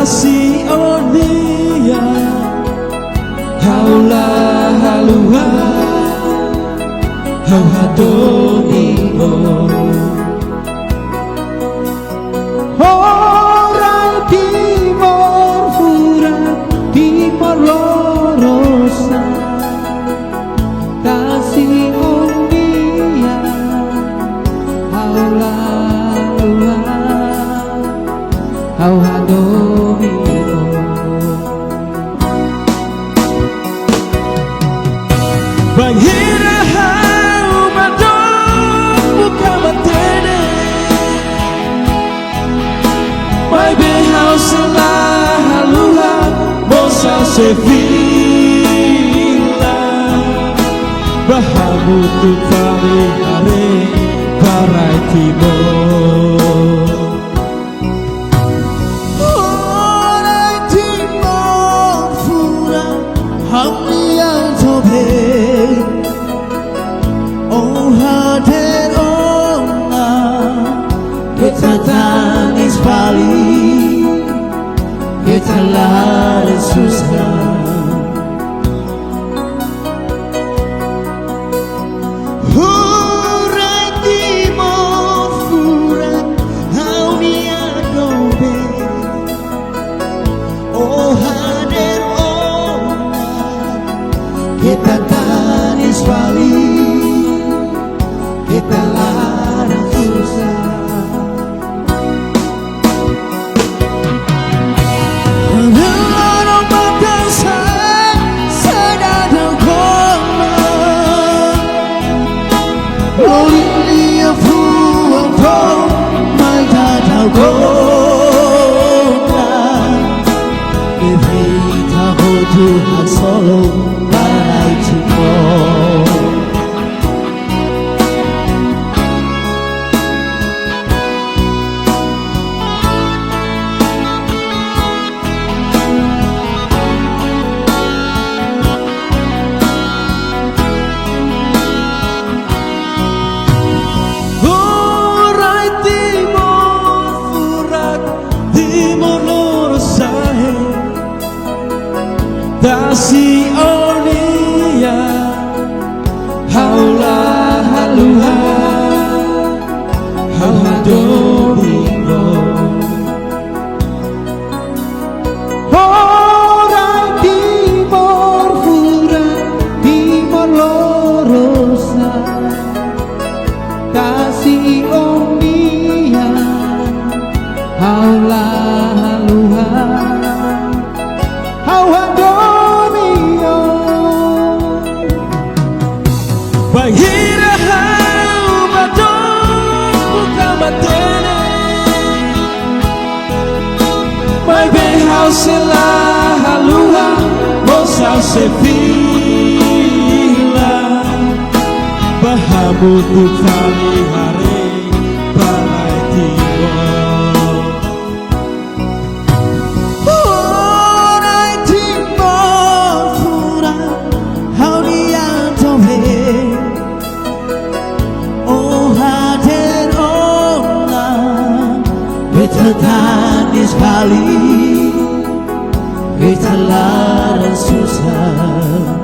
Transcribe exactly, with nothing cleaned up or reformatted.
Tasi ó-nia, ha'u la haluha, ha'u hadomi ó. Ho rai Timor furak, Timor lorosa'e. Tasi ó-nia, ha'u la haluha, ha'u hadomi ó. Bainhira ha'u madok buka matenek, maibé ha'u sei la haluha, mós ha'u sei fila. Ba hamutuk fali haree ba rai Timor. Ho rai Timor furak, ha'u-nia atu bee. Ó hadeer ona, keta tanis fali, keta laran susar. Ho rai Timor furak, ha'u-nia doben. Ó hadeer ona, keta tanis fali, keta laran susar. Ha'u-nia loron-matan sa'e, sa'e daudaun ona. Loron nia fuan foun, mai daudaun ona. Ne'ebé ita hotu hasoru ba rai Timor. Ho rai Timor furak, Timor lorosa'e. Tasi ó-nia, ha'u la haluha, ha'u hadomi ó. Ho rai Timor furak, Timor lorosa'e. Tasi ó-nia, ha'u la haluha, ha'u hadomi ó. Bainhira ha'u madok buka matenek, maibé ha'u sei la haluha, mós ha'u sei fila. Ba hamutuk fali haree ba rai Timor. Ho rai Timor furak, ha'u-nia atu bee. Ó hadeer ona, keta tanis fali, keta laran susar.